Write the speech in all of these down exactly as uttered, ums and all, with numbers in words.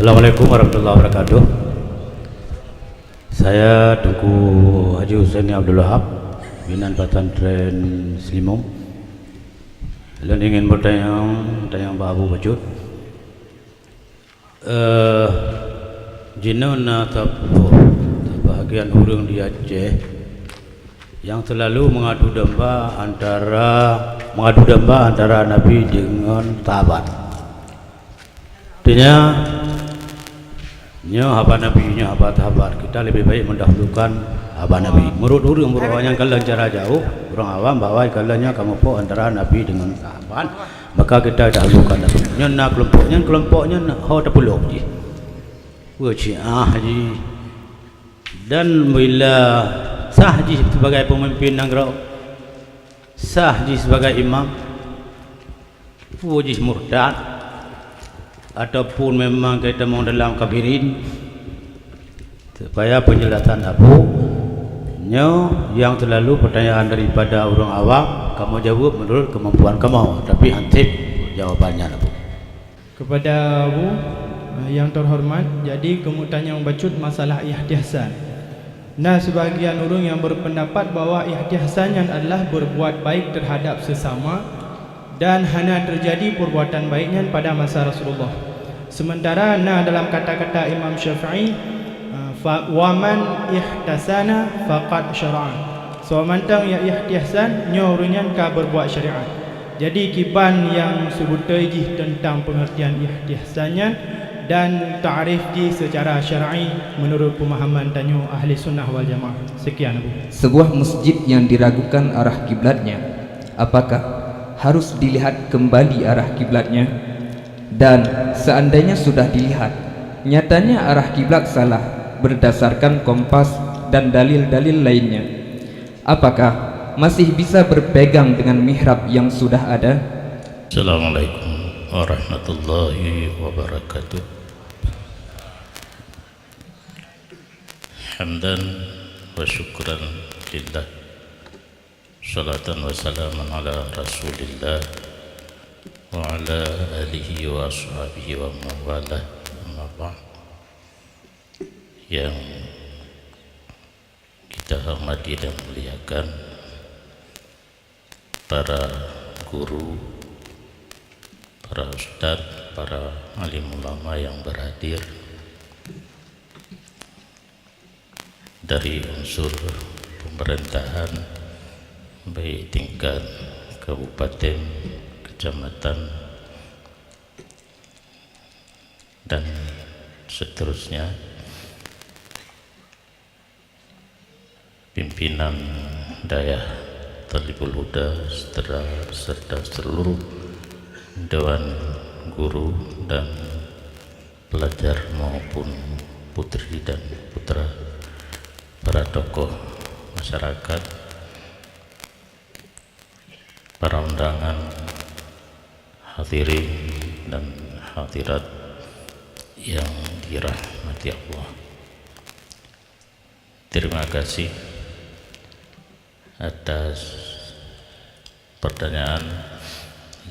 Assalamualaikum warahmatullahi wabarakatuh. Saya Teungku Haji Husaini Abdul Wahab, pimpinan Pesantren Seulimum. Lôn ingin bertanya, tanya bak Abu Bacut. Eh, jinoe na saboh, sabahagian ureuëng di Aceh yang selalu mengadu domba antara, mengadu domba antara Nabi dengan sahabat. Artinya, nyoe haba Nabi, nyoe haba sahabat. Kita lebih baik mendahulukan haba Nabi. Menurut ureuëng, ureuëng awam nyang kalon cara jauh, ureuëng awam bahwa kalon nyoe kamoe po antara Nabi dengan sahabat, maka kita dahulukan Nabi. Nyoe na kelompok nyan, kelompok nyan ho tapulok jih. Peue Syiah jih. Dan bila sah jih sebagai pemimpin nanggroe, sah jih sebagai imam, peue jih murtad, ataupun memang ka tamong dalam kafirin? Supaya penjelasan Abu, nyoe nyang selalu pertanyaan daripada ureuëng awam, kamoe jaweueb menurut kemampuan kamoe, tapi han sép jawaban nyan Abu. Kepada Abu, eh, yang terhormat, jadi kamoe tanyong bacut masalah ihtihsan. Na sebahagian ureuëng yang berpendapat bahwa ihtihsan nyan adalah berbuat baik terhadap sesama dan hana terjadi perbuatan baik nyan pada masa Rasulullah. Sementara na dalam kata-kata Imam Syafi'i, eh, fa-, "Wa man ihtasana faqad syara'a." Soe mantong nyang ihtihsan, nyoe ureuëng nyan ka berbuat syariat. Jadi, kiban nyang seubeutôi jih teuntang peungeurtian ihtihsan nyan dan ta'rif jih seucara syar'i meunurot peumahaman tanyoe Ahli Sunnah wal Jamaah. Sekian, Abu. Sebuah masjid yang diragukan arah kiblatnya, apakah harus dilihat kembali arah kiblatnya? Dan seandainya sudah dilihat, nyatanya arah kiblat salah berdasarkan kompas dan dalil-dalil lainnya, apakah masih bisa berpegang dengan mihrab yang sudah ada? Assalamualaikum warahmatullahi wabarakatuh. Hamdan wa syukran lillah. Salatan wa salaman ala Rasulillah wa ala alihi wa ashabihi wa mawalah. Amma ba'd. Yang kita hormati dan muliakan para guru, para ustadz, para alim ulama yang berhadir dari unsur pemerintahan, baik tingkat kabupaten, kecamatan, dan seterusnya, pimpinan dayah Thalibul Huda, serta, serta seluruh dewan guru dan pelajar maupun putri dan putra, para tokoh masyarakat, para undangan, hadirin dan hadirat yang dirahmati Allah. Terima kasih atas pertanyaan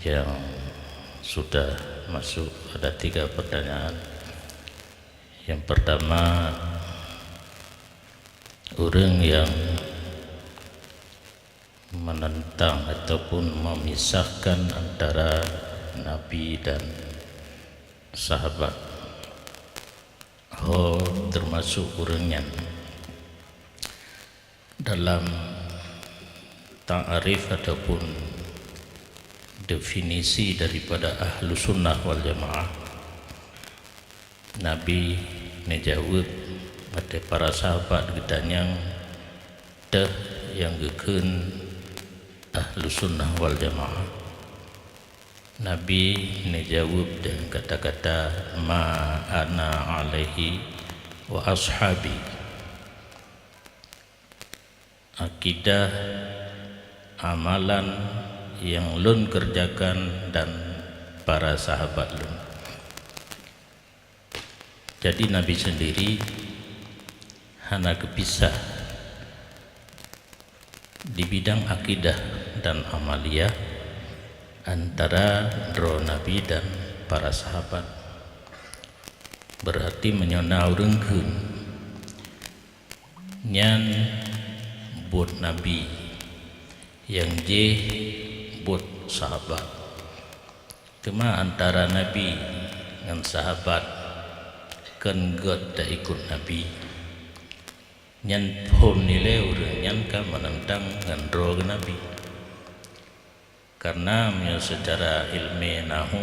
yang sudah masuk. Ada tiga pertanyaan. Yang pertama, ureuëng yang menentang ataupun memisahkan antara Nabi dan sahabat. Ho termasuk ureuëng nyan. Dalam ta'rif ataupun definisi daripada Ahlussunnah wal Jamaah, Nabi neujaweueb watée para sahabat geutanyong, "Toh nyang geukheun Ahlussunnah wal Jamaah?" Nabi neujaweueb deungon kata-kata, "Ma ana alaihi wa ashabi." Akidah, amalan nyang lôn keureujakan dan para sahabat lôn. Jadi, Nabi sendiri hana geupisah di bidang akidah dan amaliyah antara droe Nabi dan para sahabat. Beurati meunyoe na ureuëng kheun, nyan buet Nabi, nyang jéh buet sahabat. Teuma antara Nabi ngon sahabat kon gét taikot Nabi. Nyan phon nilai ureuëng nyan ka meunantang ngon droe Nabi. Karena meunyoe seucara ilmiah nahu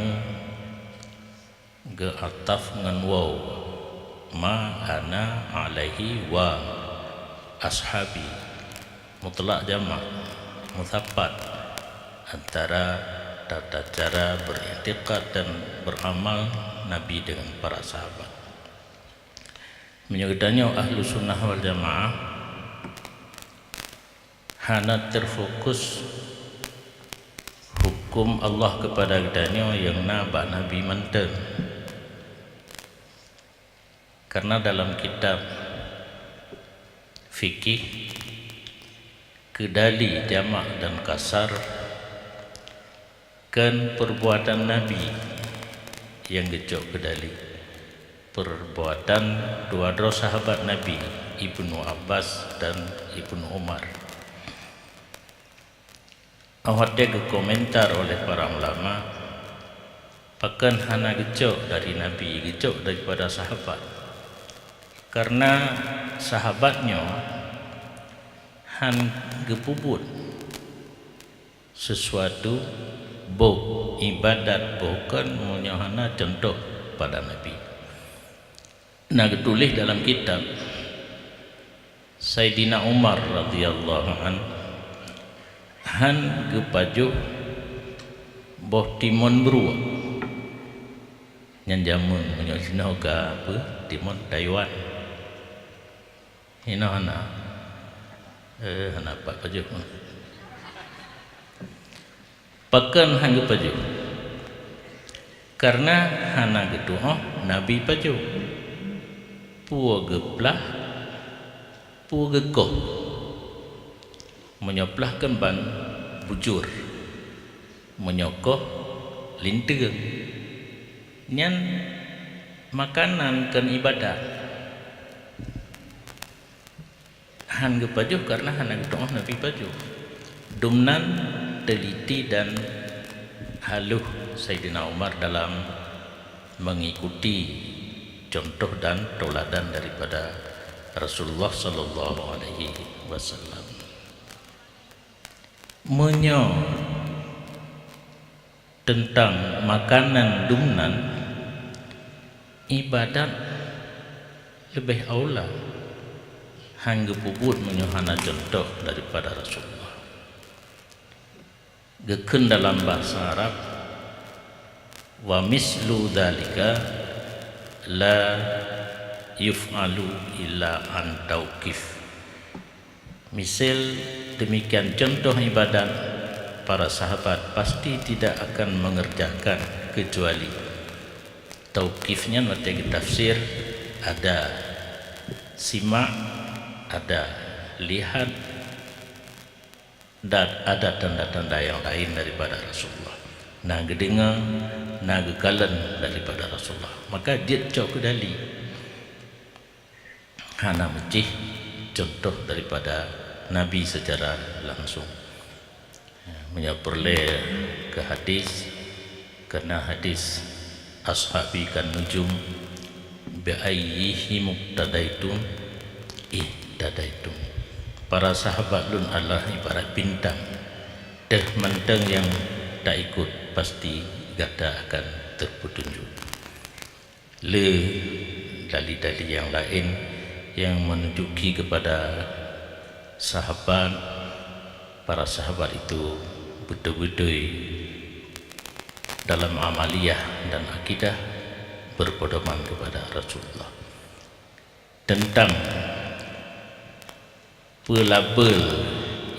geuataf ngon waw, ma ana alaihi wa ashabi, mutlak jamak, musapat antara tata cara beuriktikad dan beuramal Nabi deungon para sahabat. Meunyoe geutanyoe Ahlussunnah wal Jamaah hana terfokus hukum Allah keupada geutanyoe nyang na bak Nabi mantong. Karena dalam kitab fikih, keudali jamak dan kasar kon peurbuatan Nabi nyang geucok keudali. Peurbuatan dua droe sahabat Nabi, Ibnu Abbas dan Ibnu Umar. Óh watée geukomentar oleh para ulama, pakon hana geucok dari Nabi, geucok daripada sahabat. Karena sahabat nyoe han geupeubuet sesuatu boh ibadat boh kon meunyoe hana cuntoh pada Nabi. Na geutuléh dalam kitab, Saidina Umar radhiyallahu an han geupajoh boh timon bruek. Nyan jameun meunyoe sinoe ka peue, timon Taiwan. Hinoe hana. Eh, hana pat pajoh. Pakon han geupajoh? Karena hana geutuoh Nabi pajoh. Peue geuplah, peue geukoh. Meunyoe plah kon ban bujur, meunyoe koh linteueng. Nyan makanan kon ibadat. Han geupajoh karena hana geutuoh Nabi pajoh. Dumnan teliti dan halus Saidina Umar dalam mengikuti contoh dan tauladan daripada Rasulullah sallallahu alaihi wasallam. Meunyoe teuntang makanan dumnan, ibadat leubeh aula han geupeubuet meunyoe hana cuntoh daripada Rasulullah. Geukheun dalam bahasa Arab, "Wa mislu dzalika la yuf'alu illa an tauqif." Misal demikian contoh ibadat, para sahabat pasti tidak akan mengerjakan kecuali. Tauqif nyan watée geutafsir ada simak, ada lihat, dan ada tanda-tanda yang lain daripada Rasulullah. Na geudeungoe, na geukalon daripada Rasulullah. Maka jeuet cok keudali. Hana meucih contoh daripada Nabi secara langsung. Meunyoe peureulée keu hadis, karena hadis, "Ashabi kan nujum, bi ayyihim muqtadaitum ihtadaitum." Para sahabat lôn adalah ibarat bintang, teuh mantong nyang taikot pasti gata akan teupeutunjuk. Le dali-dali nyang laén nyang meununjuki keupada sahabat, para sahabat itu beutôi-beutôi dalam amaliyah dan akidah berpedoman kepada Rasulullah. Teuntang peulabel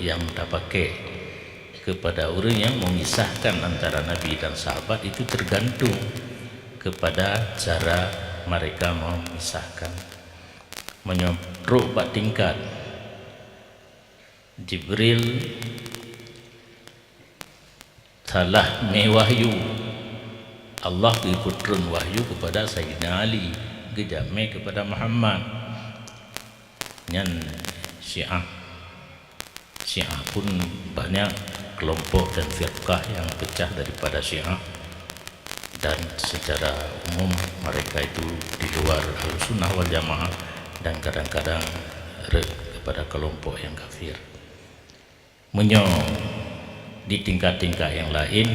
nyang tapaké keupada ureuëng nyang memisahkan antara Nabi dan sahabat itu tergantung kepada cara mereka memisahkan. Meunyoe trok bak tingkat Jibril salah mé wahyu, Allah geupeutreun wahyu keupada Saidina Ali. geujamé keupada Muhammad. Nyan Syiah. Syiah pun banyak kelompok dan firqah yang pecah daripada Syiah, dan secara umum mereka itu di luar Ahlussunnah wal Jamaah dan kadang-kadang rot kepada kelompok yang kafir. Meunyoe di tingkat-tingkat yang laén,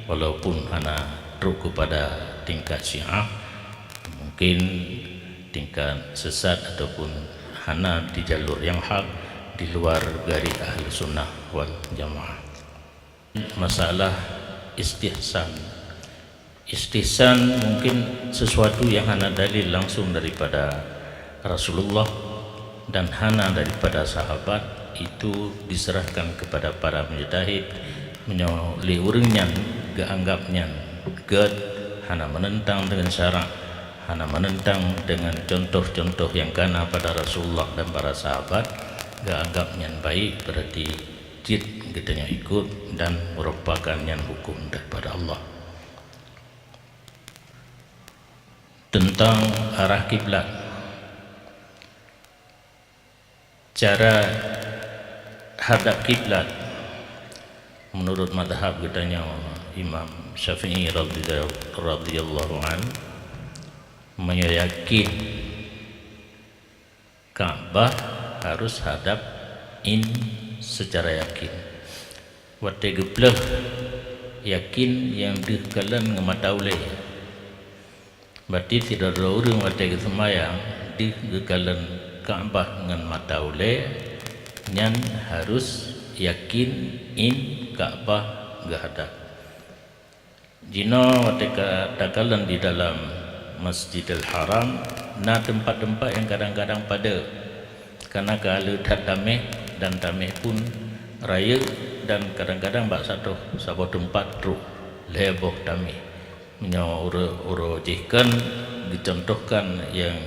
walaupun hana trok keupada tingkat Syiah, mungkin tingkat sesat ataupun hana di jalur yang hak, di luar garis Ahlussunnah wal Jamaah. Masalah istihsan. Istihsan mungkin sesuatu yang hana dalil langsung daripada Rasulullah dan hana daripada sahabat, itu diserahkan kepada para mujtahid. Meunyoe lé ureuëng nyan geuanggap nyan gét, hana menentang dengan syarak, hana menentang dengan contoh-contoh yang kana pada Rasulullah dan para sahabat, geuanggap nyan baik, berarti cit geutanyoe ikut dan merupakan nyan hukum daripada Allah. Tentang arah kiblat. Cara hadap kiblat, menurut mazhab geutanyoe Imam Syafi'i radhiyallahu, radhiyallahu an, meunyoe yakin Ka'bah harus hadap in secara yakin. Watée geupleuh yakin nyang deuh kalon ngon mata ulée. Berarti sidroe-droe ureuëng watée geuseumayang deuh geukalon Ka'bah ngon mata ulée, nyan harus yakin in Ka'bah geuhadap. Jinoe watée ka takalon di dalam Masjidil Haram, na teumpat-teumpat nyang kadang-kadang padub, kana ka le that taméh dan taméh pun rayeuk, dan kadang-kadang bak satoh saboh teumpat trok lhée boh taméh. Meunyoe uroe, uroe jih kan geucontohkan nyang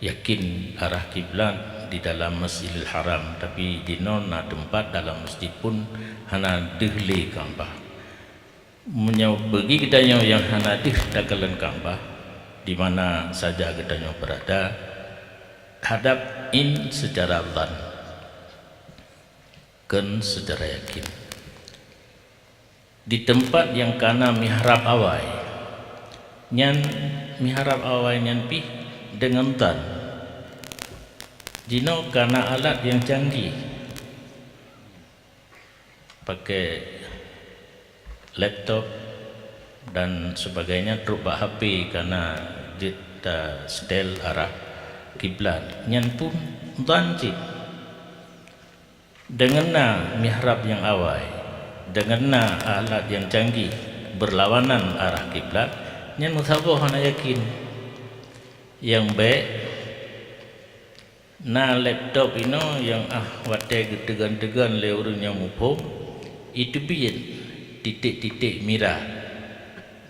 yakin arah kiblat di dalam Masjidil Haram, tapi jinoe na teumpat dalam masjid pun hana deuh lé Ka'bah. Meunyoe bagi geutanyoe nyang hana deuh takalon Ka'bah, di mana saja geutanyoe beurada, hadap in seucara dhan, kon seucara yakin. Di teumpat nyang kana mihrab awai, nyan mihrab awai nyan pih deungon dhan. Jinoe kana alat nyang canggih, pakai laptop dan sebagainya, trok bak H P kana jeuet tasetel arah kiblat, nyan pun dhan cit. Deungon na mihrab nyang awai, deungon na alat nyang canggih beurlawanan arah kiblat, nyan meusaboh hana yakin. Nyang bék na laptop inoe nyang ah watée geuteugon-teugon lé ureuëng nyang muphom, iteubiet titék-titék mirah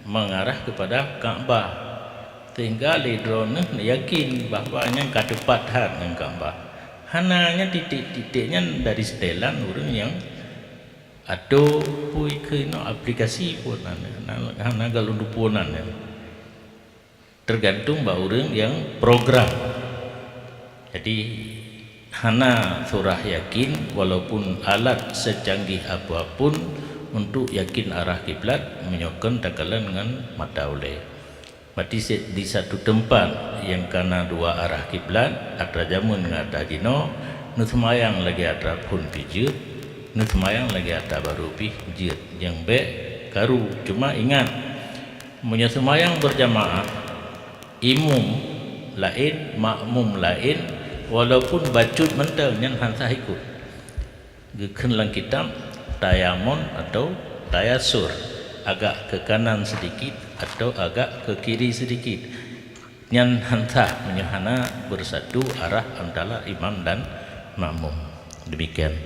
mengarah keupada Ka'bah, sehingga lé droeneuh yakin bahwa nyan ka teupat that ngon Ka'bah. Hana nyan titék-titék nyan dari setelan ureuëng nyang atau pui keunoe aplikasi pun hana, hana galon duponan nyan. Tergantung bak ureuëng nyang program. Jadi, hana surah yakin walaupun alat secanggih apapun untuk yakin arah kiblat meunyoe kon takalon ngon mata ulée. Berarti di satu teumpat nyang kana dua arah kiblat, atra jameun ngon atra jinoe, neuseumayang lagée atra phon pih jeuet, neuseumayang lagée atra barô pih jeuet, nyang bék karu. Cuma ingat, meunyoe seumayang beurjamaah, imum laén, makmum laén, walaupun bacut mantong nyan hana sah ikot. Geukheun lam kitab tayamon atau tayasur, agak ke kanan sedikit atau agak ke kiri sedikit. Nyan hana sah meunyoe hana bersatu arah antara imam dan makmum. Demikian.